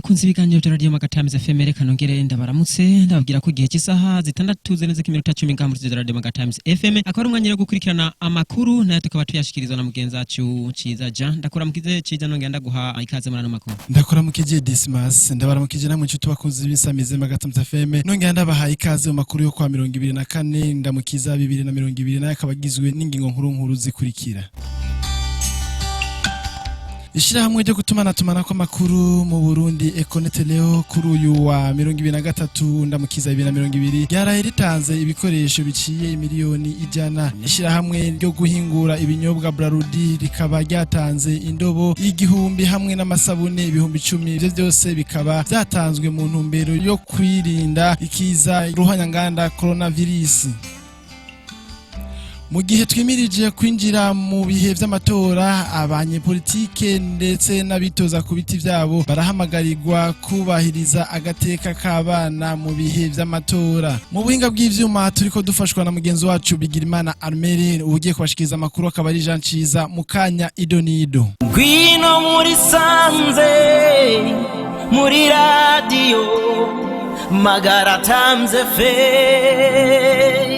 Bakunze ibiganiro bya Radio Magatimes FM, reka nongere ndabaramutse, ndababwira ko igihe cy'isaha 6 zirenze iminota 10 ngaha muri studio za Radio Magatimes FM, akaba ari umwanya wo gukurikirana amakuru, nayo tukaba tuyashikirizwa na mugenzi wacu Ciza Jean. Ndakuramukije Ciza, nongera ndaguha ikaze muri ano makuru. Ndakuramukije Dismas, ndabaramukije namwe inshuti bakunzi b'isamize Magatimes FM, nongera ndabahaye ikaze mu makuru yo kwa 24 Ndamukiza 2020, nayo akaba agizwe n'ingingo nkuru nkuru zikurikira: Ishirahamwe ryo gutumanatumana kw'amakuru mu Burundi Econet Leo, kuri uyu wa 23 Ndamukiza 2020 ryaraye ritanze ibikoresho biciye 100 miliyoni. Ishirahamwe ryo guhingura ibinyobwa Brarudi rikaba ryatanze indobo 1000 hamwe n'amasabune 10.000. Ivyo byose bikaba vyatanzwe mu ntumbero yo kwirinda ikiza ruhanyanganda coronavirus. Mu gihe twimirije kwinjira mu bihe vy'amatora, abanyepolitike ndetse n'abitoza ku biti vyabo barahamagarirwa kubahiriza agateka k'abana mu bihe vy'amatora. Mu buhinga bw'ivyuma turiko dufashwa na mugenzi wacu Bigirimana Armere, ugiye kubashikiriza amakuru akaba ari Jean Ciza. Mu kanya, idonido. Ngwino muri sanze, muri radiyo Magara Times FM.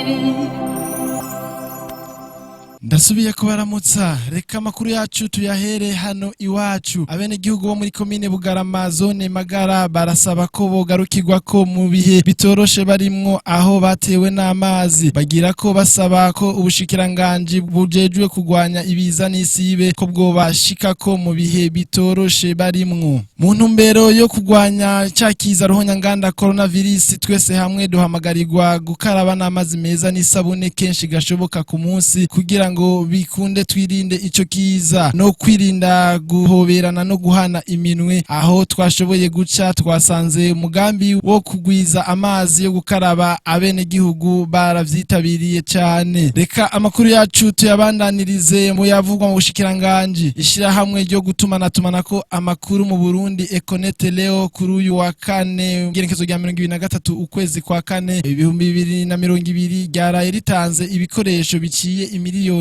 Ndasubiye kubaramutsa. Reka amakuru yacu tuyahere hano iwacu. Abenegihugu bo muri komine Bugarama, zone Magara, barasaba ko bogarukirwa ko mu bihe bitoroshe barimwo, aho batewe n'amazi. Bagira ko basaba ko ubushikiranganji bujejwe kugwanya ibiza n'isibe ko bwobashikako mu bihe bitoroshe barimwo mu ntumbero yo kugwanya ca kiza ruhonyanganda coronavirus. Twese hamwe duhamagarirwa gukaraba n'amazi meza n'isabune kenshi gashoboka ku munsi, kugira ngo bikunde twirinde ico kiza, no kwirinda guhoberana no guhana iminwe. Aho twashoboye guca, twasanze umugambi wo kugwiza amazi yo gukaraba abenegihugu baravyitabiriye cane. Reka amakuru yacu tuyabandanirize mu yavugwa mu bushikiranganji. Ishirahamwe ryo gutumanatumanako amakuru mu Burundi Econet Leo, kuri uyu wa kane, igerekezo rya 23 ukwezi kwa kane 2020, ryaraye ritanze ibikoresho biciye 100 miliyoni.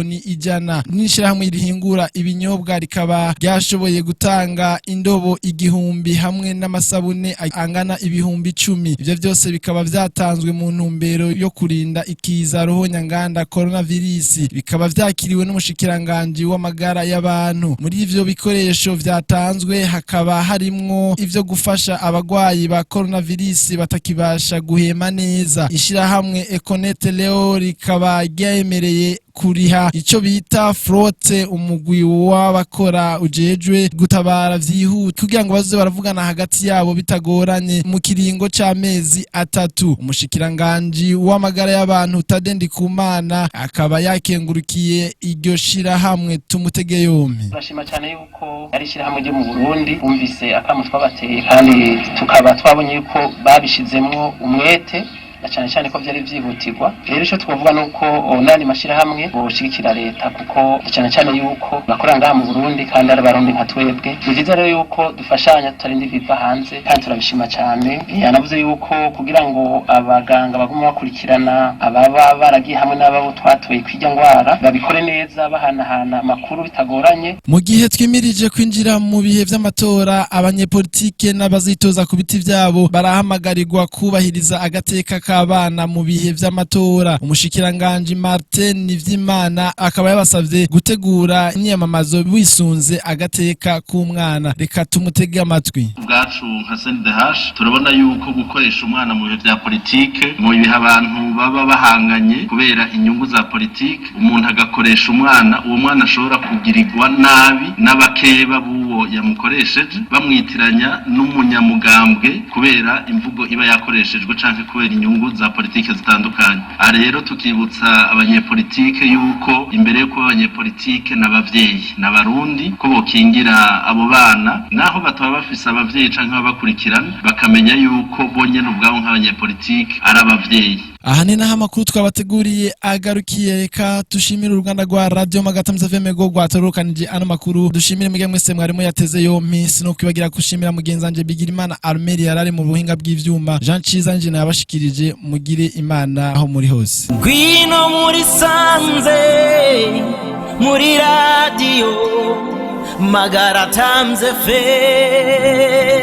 N'ishirahamwe rihingura ibinyobwa rikaba ryashoboye gutanga indobo 1000 hamwe n'amasabune angana 10.000. Ivyo vyose bikaba vyatanzwe mu ntumbero yo kurinda ikiza ruhonyanganda coronavirus, bikaba vyakiriwe n'umushikiranganji w'amagara y'abantu. Muri ivyo bikoresho vyatanzwe hakaba harimwo ivyo gufasha abagwayi ba coronavirus batakibasha guhema neza. Ishirahamwe Econet Leo rikaba ryemereye kuriha ico bita flotte, umugwi w'abakora ujejwe gutabara vyihuta, kugira ngo bazoze baravugana hagati yabo bitagoranye, mu kiringo c'amezi 3. Umushikiranganji w'amagara y'abantu Tade Ndikumana akaba yakengurukiye iryo shirahamwe. Tumutege yompi. Turashima cyane yuko ari ishyirahamwe ryo mu Burundi bumvise akamo twabateye, kandi tukaba twabonye yuko babishizemwo umwete, na cyane cyane ko byari byihutirwa. Rero icyo twavuga ni uko n'andi mashyirahamwe boshigikira leta, kuko cyane cyane yuko bakora ngaha mu Burundi kandi ari Abarundi nka twebwe. Ni byiza rero yuko dufashanya tutarinda ibiva hanze, kandi turabishima cyane. Yanavuze yuko kugira ngo abaganga bagume bakurikirana ababa baragiye hamwe n'ababo twatoye kwirya ngwara, babikore neza bahanahana amakuru bitagoranye. Mu gihe twimirije kwinjira mu bihe vy'amatora, abanyepolitike n'abazitoza ku biti vyabo barahamagarirwa kubahiriza agateka k'abana mu bihe vy'amatora. Umushikiranganji Martin Nivyimana akaba yabasavye gutegura imyiyamamazo wisunze agateka k'umwana. Reka tumutege amatwi. Ubwacu nka CNDH turabona yuko gukoresha umwana mu bihe vya politike, mu bihe abantu baba bahanganye kubera inyungu za politike, umuntu agakoresha umwana, uwo mwana ashobora kugirirwa nabi n'abakeba b'uwo yamukoresheje, bamwitiranya n'umunyamugambwe kubera imvugo iba yakoreshejwe canke kubera inyungu za politike zitandukanye. Aha rero tukibutsa abanyepolitike yuko imbere yo kuba abanyepolitike n'abavyeyi n'Abarundi, ko bokingira abo bana naho bataba bafise abavyeyi canke ababakurikirana, bakamenya yuko bonyene ubwabo nk'abanyepolitike ari abavyeyi. Aha ni naho amakuru twabateguriye agarukiye. Reka dushimire uruganda rwa Radio Magatimes FM go rwatorokanije ano makuru. Dushimire mwebwe mwese mwarimu yateze yompi. Sinokwibagira gushimira mugenzi wanje Bigirimana Armeri yarari mu buhinga bw'ivyuma. Jean Ciza nje nabashikirije. Mugire Imana aho muri hose. Ngwino muri sanze, muri radiyo Magara Times FM.